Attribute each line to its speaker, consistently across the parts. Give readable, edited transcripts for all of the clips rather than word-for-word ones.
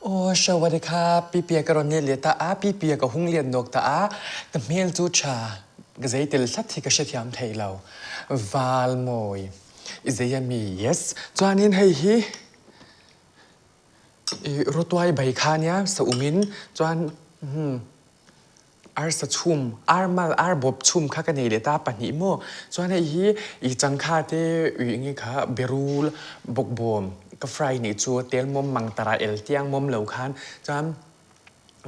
Speaker 1: Aw Shawari kha Pipia ka rawn let leh ta a, Pipia ka hung lian nawk ta a, ka hmel chu tha ka zei tel tlat hi ka hrethiam thei lo. Valmawi i zei a mi? Yes. Chuanin hei hi i rawtuai bai kha nia sa umin chuan umm Arsa chhum, ar mal, ar bawp chhum kha ka nei leh ta pahnih maw? Chuan hei hi i changkha te ui nge kha berul bawkbawm ka fry nih chu tel mawm mang tara el tiang mawm lo khan chuan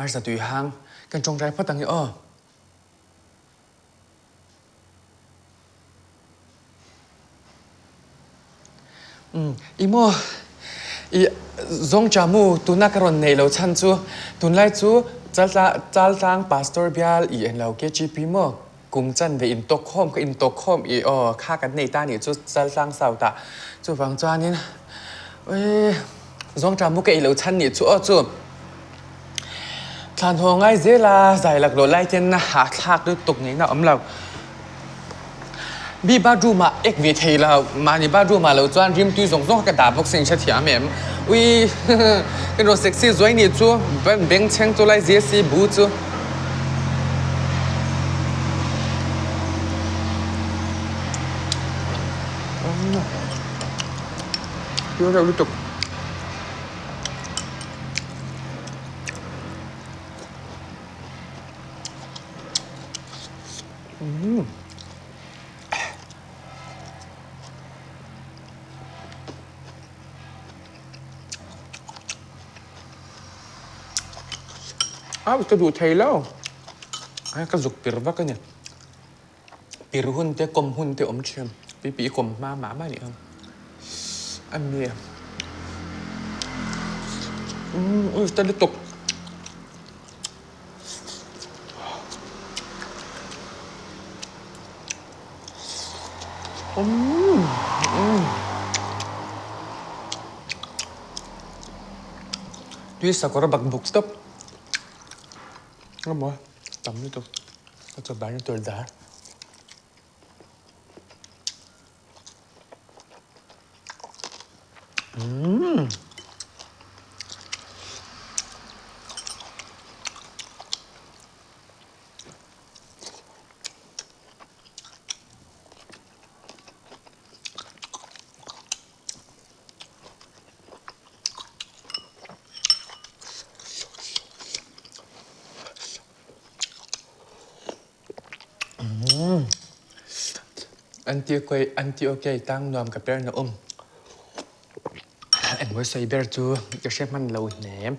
Speaker 1: arsa tui hang kan tawngtai phawt ang e aw. Umm i maw i zawngcha mu tuna ka rawn neih lo chhan chu tunlai chu chaltla chaltlang pastor bial i en lo KGP maw kum chan ve in tawk khawm ka in tawk khawm i aw kha kan nei ta nih chu chaltlang south ah chuvang chuanin ui zawngcha mu ka ei lo chhan nih chu aw chu thlan haw ngai zel a zai laklawh lai ten a hahthlak lutuk ngei na awm lo. Mi bathroom ah ek ve thei lo, mahni bathroom ah lo chuan rimtui zawng zawng kha ka dah bawk sin hrethiam em? Ui kan rawn sexy zuai nih chu bengchheng chu lai zia si bu chu. Tui reuh lutuk. Au ka duh thei lo a ka zuk pir vak a ni pir hun te kawm hun te awm thin pi pi kawm hma mah mah a nih ang a ni umm ta lutuk. Tui sakawr a bak buk tawp emaw tam lutuk a chaw bar na tur dar. Antiochia tang nuam ka per na um. Engmaw sawi ber chu ka hre hman lo hnem.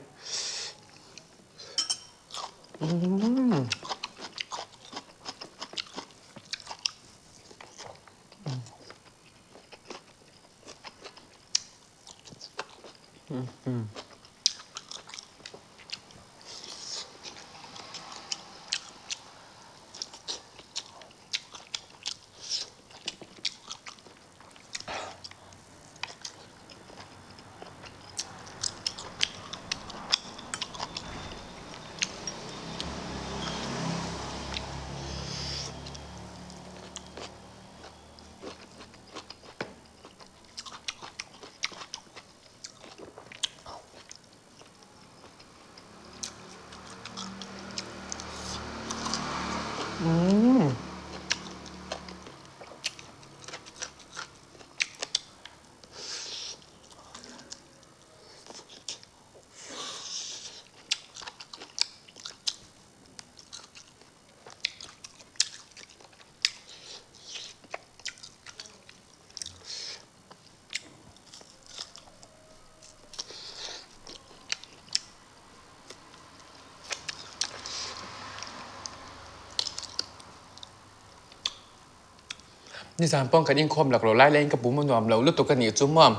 Speaker 1: Nizan pawh kan inkhawm lak lo lai laiin ka pum a nuam lo lutuk a nih chu maw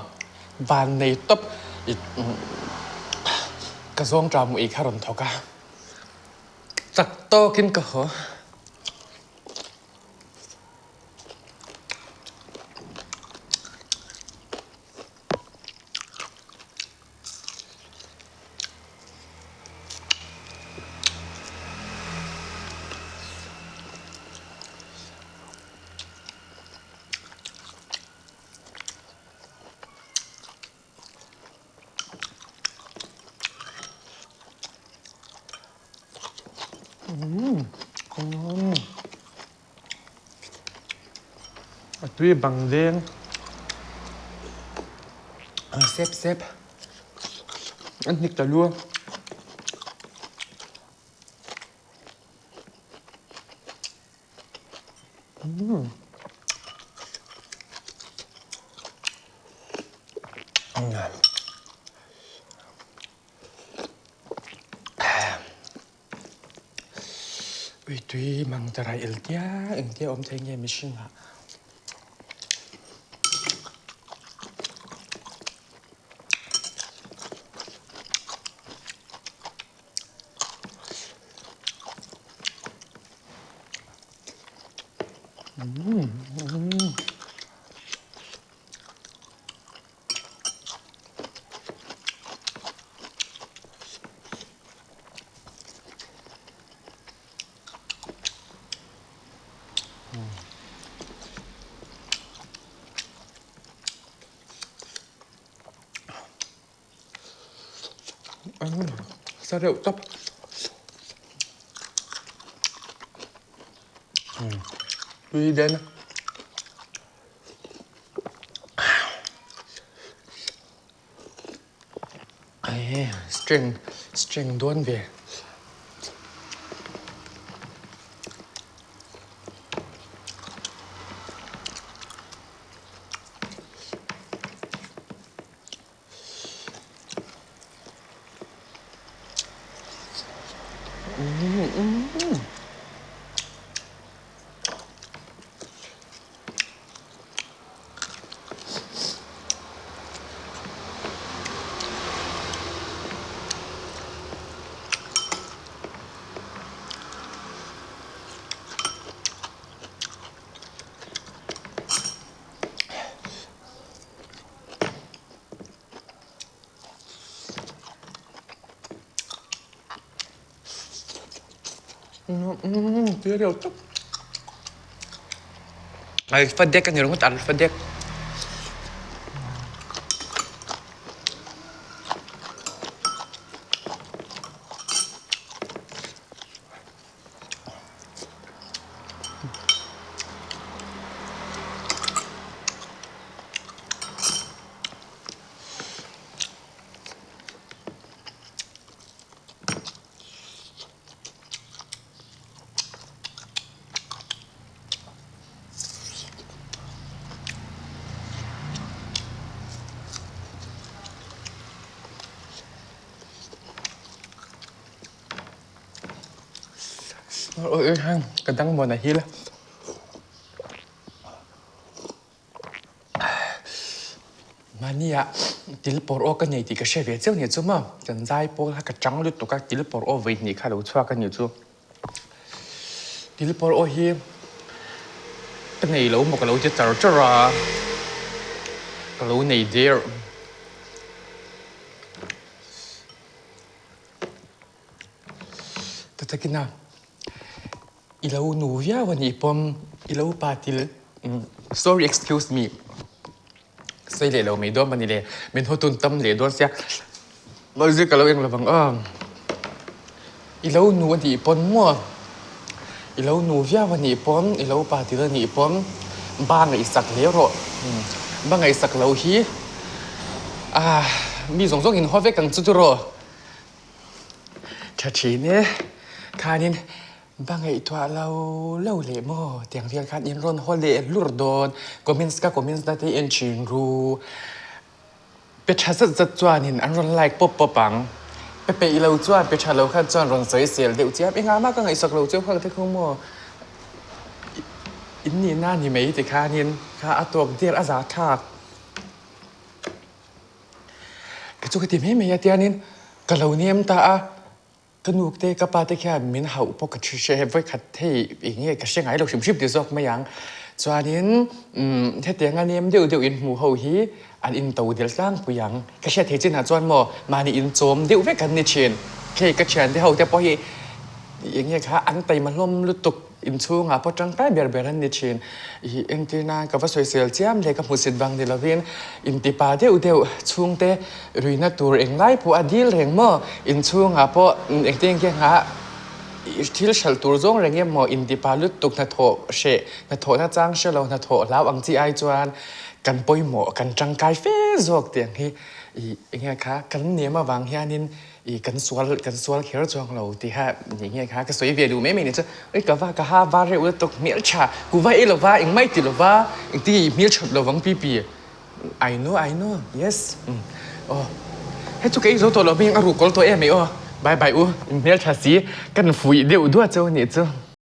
Speaker 1: van nei tawp i ka zawng ṭah hmuh ei kha rawn thawk a chak tawkin ka haw. A tui bang deng. Sep sep. An hnik ta lu. Ui tui mang ta rai el tia engtia awm thei nge mihring ah. Sa reuh tawp. Tui den. String string dawn ve. Tui reuh tak. Alpha dek a ni ringawt alpha dek. Ka dang mawn a hil. Mahnia til pawr aw ka nei tih ka hre ve chiau nih chu maw? Kan zai pawl kha ka chang lutuk a, til pawr aw vawi hnih kha lo chhuak a nih chu. Til pawr aw hi ka nei lo maw ka lo ti char char a, ka lo nei der. Tatakina i lo nu viau a nih pawn i lo pa til sorry excuse me sawi leh lo mai dawn a ni le min hawtun tam leh dawn sia Mawizir ka lo eng lovang aw i lo nu a nih pawn maw i lo nu viau a nih pawn i lo pa til a nih pawn ba ngaihsak hle rawh ba ngaihsak lo hi ah mi zawng zawng in haw vek ang chu chu rawh. Tha thin e, khanin va ngaihtuah lo lo leh maw tiang vel khan in rawn haw leh hlur dawn comments ka comments na te en thin ru pe tha zat zat chuanin an rawn like pawp pawp ang pe peih lo chuan pe tha lo khan chuan rawn sawi sel deuh chiam engah mah ka ngaihsak lo cheu khang te kha maw in nihna ni mai tikhanin kha a tawk der a za thlak. Ka chu ka ti mai mai a tianin ka lo nem ta a, ka nu te ka pa te khian min hauh pawh ka hre vawi khat hei eng nge ka hre ngai lo hrim hrim ti zawk mai ang. Chuanin umm hetianga nem deuh deuh in hmuh ho hi an in to del tlangpui ang. Ka hriat thei chinah chuan maw mahni inchawm deuh vek an ni thin. Hei ka thiante ho te pawh hi eng nge kha an taima hlawm lutuk. Inchhungah pawh tangkai ber ber an ni thin. Ih entirna ka va sawisel chiam leh ka hmusit vang ni lovin intipa deuh deuh chhungte ruihna tur englai pawh a dil reng maw? Inchhungah pawh engtin nge nghah? Thil hralh tur zawng reng emaw intipa lutuk hnathawh hreh, hnathawh nachang hre lo, hnathawh hlau ang chi ai chuan kan pawimawh, kan tangkai fe zawk tih ang hi ih eng nge kha kan nem avang hianin ih kan sual kan sual kher chuang lo tih kha eng nge kha ka sawi ve duh mai mai ni chu ui ka va ka ha var reuh lutuk hmeltha kuva ei lova engmah i ti lova engtin nge i hmelthat lovang pipi. I know, I know, yes. Aw, hei chu ka ei zo tawh lo hming a ruh kawl tawh em ai aw. Bye bye u, in hmeltha si, kan fuih deuh duah cheu a nih chu.